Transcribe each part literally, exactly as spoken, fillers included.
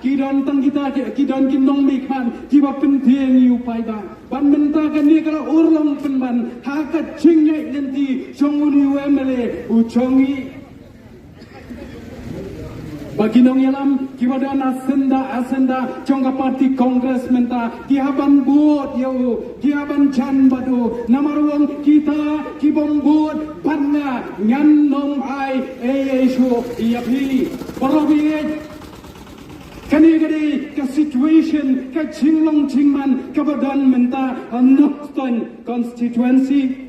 Ki don tang kita ki, ki don ki nongmihkhmat kiba pyntieng ïa u paidbah. Bad mynta kane ka la urlong pynban ha ka jingïaid lynti jong une u M L A u jong ngi. Ba ki nongïalam kiba don ha syndah ha syndah jong ka party Congress mynta ki hap ban bud ïa u, ki hap ban jan bad u. Namar u ong, kita kibym bud bad nga, ngan nym ai ei ei shuh ïa phi. Paralok baieit, kane ka dei ka situation, ka jinglong jingman kaba don mynta ha Nongstoiñ constituency.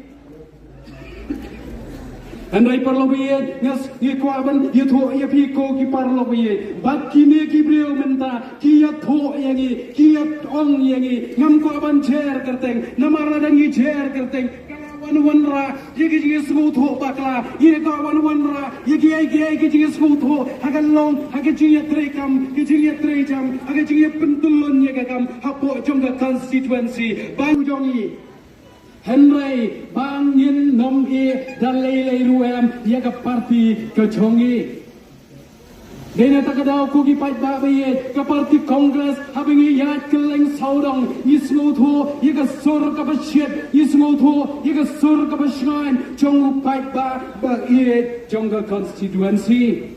Hynrei paralok baieit, nga s-, ngi kwah ban ïathuh ïa phi ko ki paralok baieit. Bad kine ki briew mynta ki ïathuh ïa ngi, ki ïa ong ïa ngi, ngam kwah ban jer kyrteng. Namar lada ngi jer kyrteng, ka la wan wanrah ïa ki jingïasngewthuh bakla, ïa ka wan wanrah ïa ki ei ki ei ki jingïasngewthuh ha ka long, ha ka jingïatreikam, ka jingïatreijam, ha ka jingïapyntylun ïa ka kam hapoh jong ka constituency ba jong ngi. Hynrei ba ngin nym ïeh da lei lei ruh em ïa ka party ka jong ngi. Dei na kata ka daw ko ki paidbah baieit, ka party Congress haba ngi ïaid kylleng sawdong ngi sngewthuh ïa ka sur kaba shit, ngi sngewthuh ïa ka sur kaba shngaiñ jong u paidbah baieit jong ka constituency.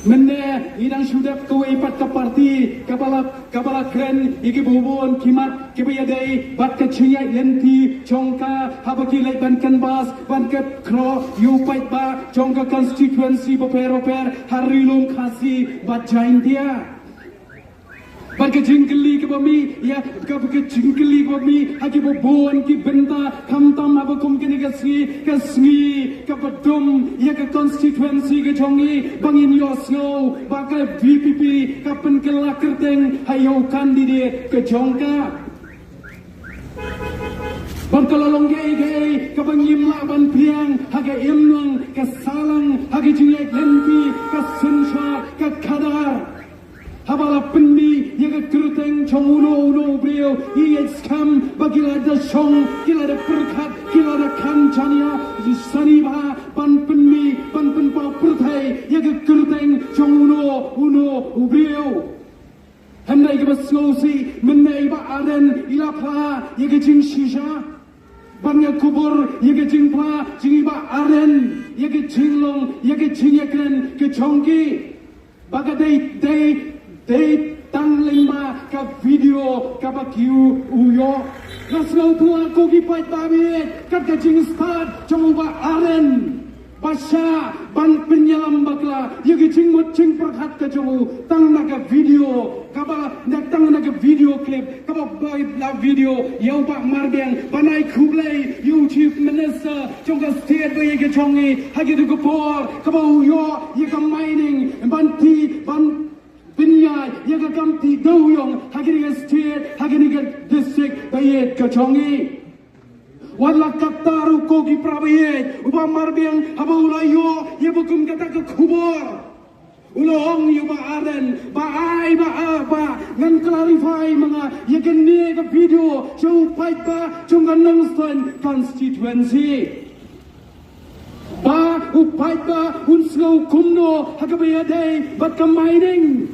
Mynne ngi dang shu dep kawei pat ka party kaba la, kaba la kren ïa kiba bun ki mat kiba ïadei bad ka jingïaid lynti jong ka, haba ki leit ban canvass ban kynthroh ïa u paidbah jong ka constituency bapher bapher ha Ri Lum Khasi bad Jaintia. Bad ka jingkylli kaba mih ïa, ka, ka jingkylli kaba mih ha kiba bun ki bynta, khamtam haba kum kane ka sngi, ka sngi kaba dum ïa ka constituency ka jong ngi, ba ngin ïohsngew ba ka V P P ka pynkylla kyrteng ha ïa u candidate ka jong ka. Bad ka la long kaei kaei kaba ngim lah ban pdiang ha ka imlang ka sahlang, ha ka jingïaid lynti, ka synshar, ka khadar. Haba la pynmih ïa ka kyrteng jong uno uno u briew, ngi ïeit skhem ba ki la da shong, ki la da pyrkhat, ki la da kham jania sani bha ban pynmih, ban pynpaw pyrthei ïa ka kyrteng jong uno uno u briew. Hynrei kaba sngewsih, mynne i Bah Ardent i la phla ïa ka jingshisha. Bad nga kubur ïa ka jingphla jong i Bah Ardent ïa ka jinglong, ïa ka jingïakren ka jong ki. Ba ka dei, dei, dei tang lyngba ka video kaba ki u ïoh. Nga sngewthuh ko ki paidbah baieit, kat ka jingstad jong u Bah Ardent ba shah ban pynïalam bakla ïa ka jingmut jingpyrkhat ka jong u tang na ka video, kaba na, tang na ka video clip kaba bai la video ïa u Bah Marbiang ban ai khublei ïa u Chief Minister jong ka state baieit ka jong ngi ha kata ka por kaba u ïoh ïa ka mining ban tih, ban pynïaid ïa ka kam tih dewïong ha kane ka state, ha kane ka district baieit ka jong ngi. Wat la katta ruh ko ki para baieit, u Bah Marbiang haba u la ïoh ïa ba kum kata ka khubor, u la ong ïa u Bah Ardent, Bah, ai Bah, ah, Bah, ngan clarify ma nga ïa kane ka video sha u paidbah jong ka Nongstoiñ constituency. Bah, u paidbah un sngew kumno ha kaba ïadei bad ka mining.